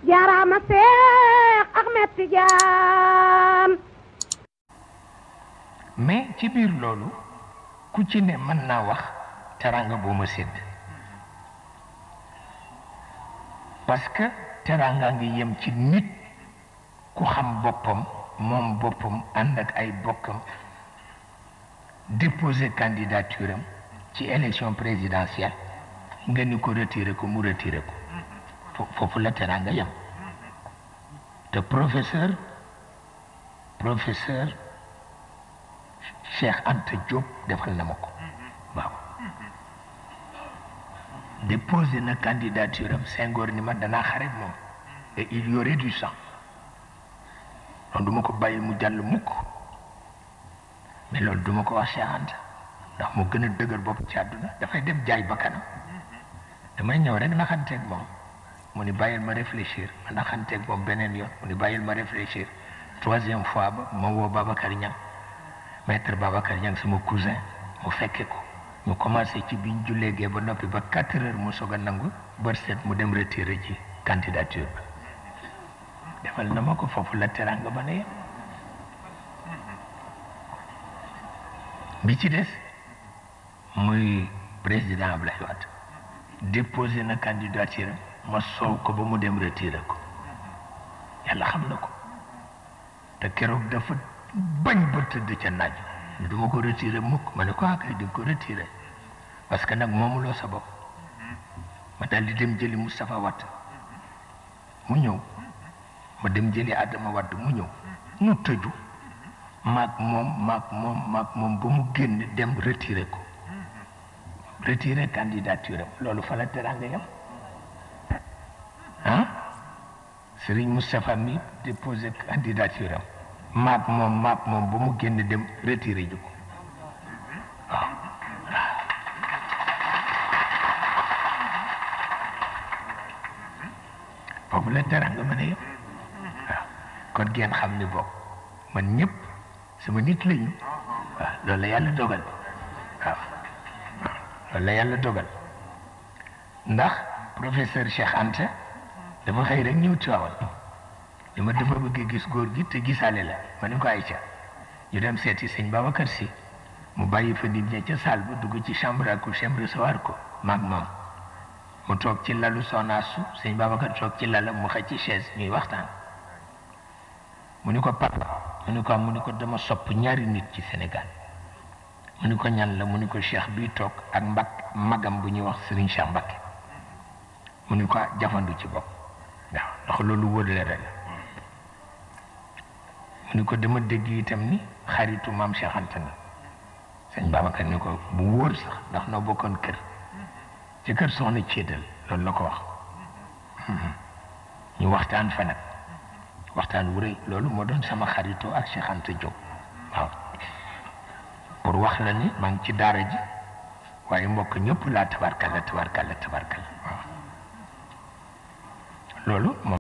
jaaraama Seex Ahmed Tijaan. mais ci biir loolu ku ci ne mën naa wax teranga boo ma sédd parce que teranga ngi yem ci nit ku xam boppam moom boppam ànd ak ay bokkam déposer candidature am ci élection présidentielle nga ni ko retiré ko mu retiré ko foofu la teranga yem te professeur Cheikh Anta Diop defal na ma ko waaw déposé na candidature am Senghor ni ma danaa xaret moom et il y aurait du sang donc duma ko bàyyi mu jàll mukk mais loolu duma ko wax Cheikh Anta ndax mu gën a dëgër bopp ci àdduna dafay dem jaay bakkanam damay ñëw rek naxanteeg moom mu ni bàyyil ma réfléchir ma naxanteeg moom beneen yoon mu ni bàyyil ma réfléchir troisième fois ba ma woo Babacar Niang maître Babacar Niang sama cousin mu fekke ko ñu commencé ci biñ jullee gee ba noppi ba 4 heures mu soog a nangu bër set mu dem retiré ci candidature ba defal na ma ko foofu la teranga ba ne yem bi ci des muy président Abdoulaye Wade déposé na candidature ma soow ko ba mu dem retiré ko yàlla xam na ko te keroog dafa bañ ba tëdd ca naaj du ma ko retiré mukk ma ne ko kay di ko retiré parce que nag moomuloo sa bopp ma daal di dem jëli Moustapha Wade mu ñëw ma dem jëli Adama Wade mu ñëw ñu tëju maag moom ba mu génn dem retiré ko retiré candidature am loolu fa la teranga yam ah Serigne Moustapha mi déposé candidature am maag moom ba mu génn dem retiré ji ko waaw foofu la teranga mën a yem waaw kon ngeen xam ni bokk man ñëpp sama nit lañu waaw loolu la yàlla dogal waaw loolu la yàlla dogal ndax professeur Cheikh Anta dafa xëy rek ñëw Tiwaawan li ma dafa bëgg gis góor gi te gisaale la ma ne ko Aïcha ñu dem seeti sëñ Babacar Si mu bàyyi fa nit ña ca salle ba dugg ci chambre à coucher recevoir ko maag moom mu toog ci lalu sonaasu sëñ Babacar toog ci lalam mu xëcc ci chaise ñuy waxtaan mu ni ko papa mu ni ko dama sopp ñaari nit ci Sénégal mu ni ko ñan la mu ni ko Cheikh bii toog ak magam bu ñuy wax Serigne Cheikh Mbacké mu ni ko jafandu ci bopp waaw ndax loolu wóorle rek mu ni ko dama dégg itam ni xaritu maam Cheikh Anta nga sëñ Babacar ni ko bu wóor sax ndax noo bokkoon kër ci kër soxna Céedal loolu la ko wax ñu waxtaan fa nag waxtaan wu rëy loolu moo doon sama xaritoo ak Cheikh Anta Diop waaw pour wax la ni maa ngi ci daara ji waaye mbokk ñëpp laa tabarkalla waaw loolu moom